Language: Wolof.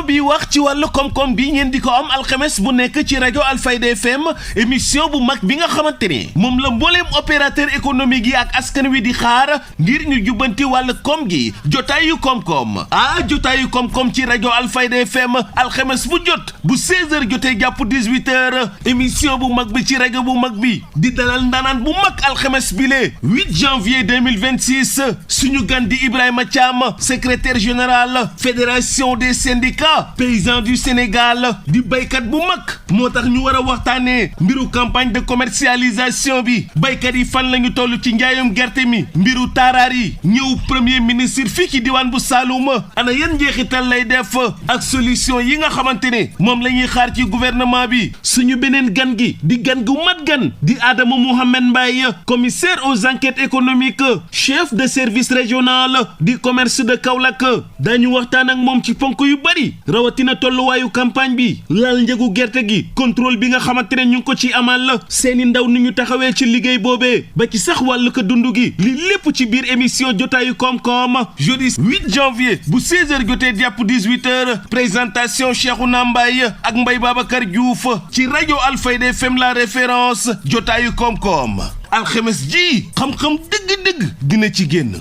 émission bi wax ci wàllu koom-koom bi ngeen di ko am alxames bu nekk ci rajo Alfayda FM émission bu mag bi nga xamante ne moom la mbooleem opérateur économique yi ak askan wi di xaar ngir ñu jubbanti wàllu koom gi jotaayu koom-koom jotaayu koom-koom ci rajo Alfayda FM alxames bu jot bu 16h jotee jàpp 18h émission bu mag bi ci rajo bu mag bi di dalal ndaanaan bu mag alxames bi le 8 janvier 2026 suñu gan di Ibrahima Thiam secrétaire général fédération des syndicats paysans du Sénégal di baykat bu mag moo tax ñu war a waxtaanee mbiru campagne de commercialisation bi baykat yi fan la ñu toll ci njaayum gerte mi mbiru taaraar yi ñëw premier ministre fii ci diwaan bu Saloum ana yan njeexital lay def ak solution yi nga xamante ne moom la ñuy xaar ci gouvernement bi suñu beneen gan gi di gan gu mat gan di Adama Mohamed Mbaye commissaire aux enquêtes économiques chef de service régional du commerce de Kaolack dañu waxtaan ak moom ci ponk yu bari rawatina tolluwaayu campagne bi lal njëgu gerte gi contrôle bi nga xamante ne ñu ngi ko ci amal seeni ndaw ni ñu taxawee ci liggéey boobee ba ci sax wàllu ko dund gi li lépp ci biir émission jotaayu koom-koom jeudi 8 janvier bu 16h jotee jàpp 18h présentation Cheikhouna Mbaye ak Mbaye Babacar Diouf ci rajo Alfayda FM la référence jotaayu koom-koom alxames ji xam-xam dëgg-dëgg dina ci génn.